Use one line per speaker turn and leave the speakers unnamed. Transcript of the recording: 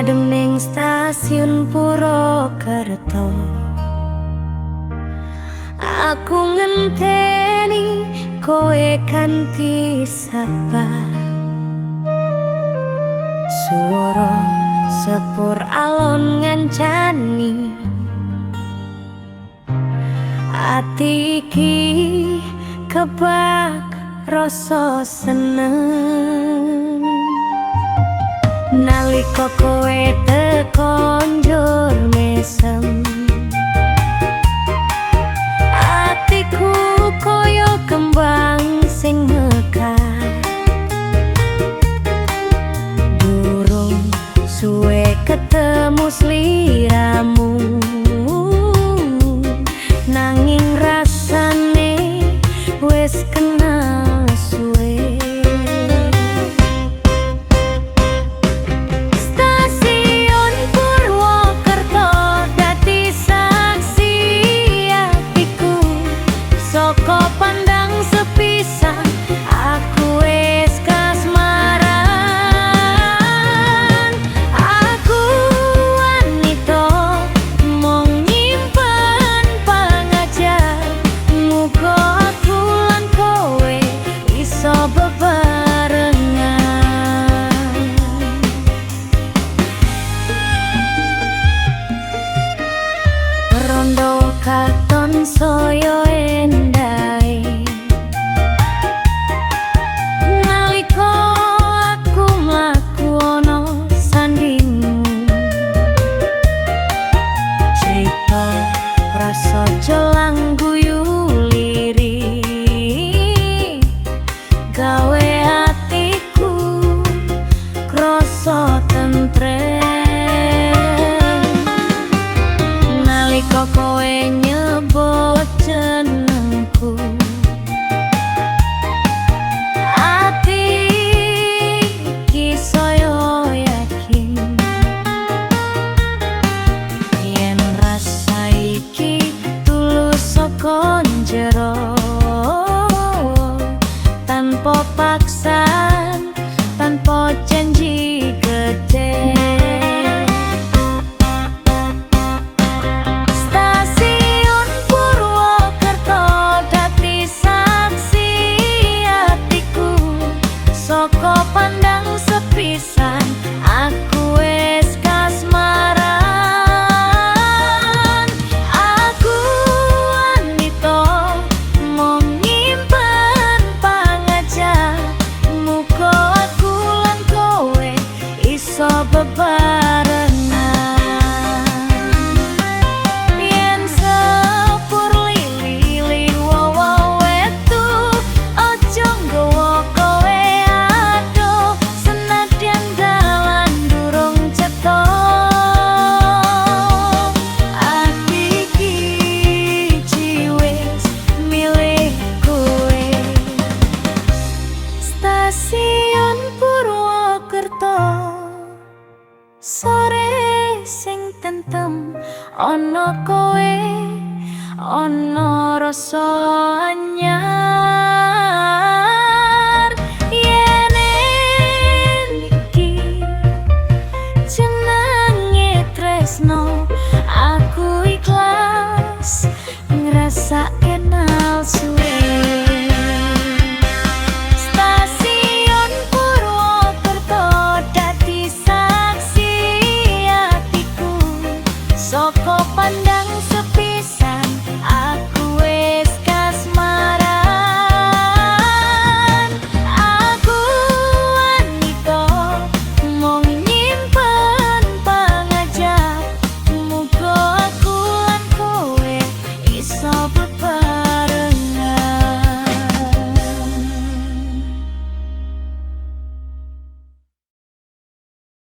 Adem ning Stasiun Purwokerto. Aku ngenteni kowe kanthi sabar. Suara sepur alon ngancani. Ati iki kebak rasa seneng. Nalika kowe teko njur mesem, atiku koyo kembang sing mekar. Durung suwe ketemu sliramu, nanging rasane wis kenal suwe. Stasiun Purwokerto dadi saksi atiku. Saka pandang sepisan aku wis kasmaran. Aku wanita mung nyimpen pangajar. Muga aku lan kowe iso bebarengan. Rondo katon soyo endahe nalika aku mlaku ana sandingmu. Crita prasaja lan guyu lirih gawe atiku krasa tentrem. Nalika kowe nyebut jenengku, ati iki saya yakin yen rasa iki tulus saka njero, tanpa paksaan, tanpa janji gede. Stasiun Purwokerto dadi saksi atiku. Saka pandang sepisan aku wis kasmaran. Aku wanita mung nyimpen pangajar. Muga aku lan kowe iso bebarengan. Yen sepur lili wowo wetu, aja nggawa kowe adoh, senadyan dalan durung cetha. Ati iki wis milih kowe. Stasiun Purwokerto, sore sing tentem, ana kowe, ana rasa anyar.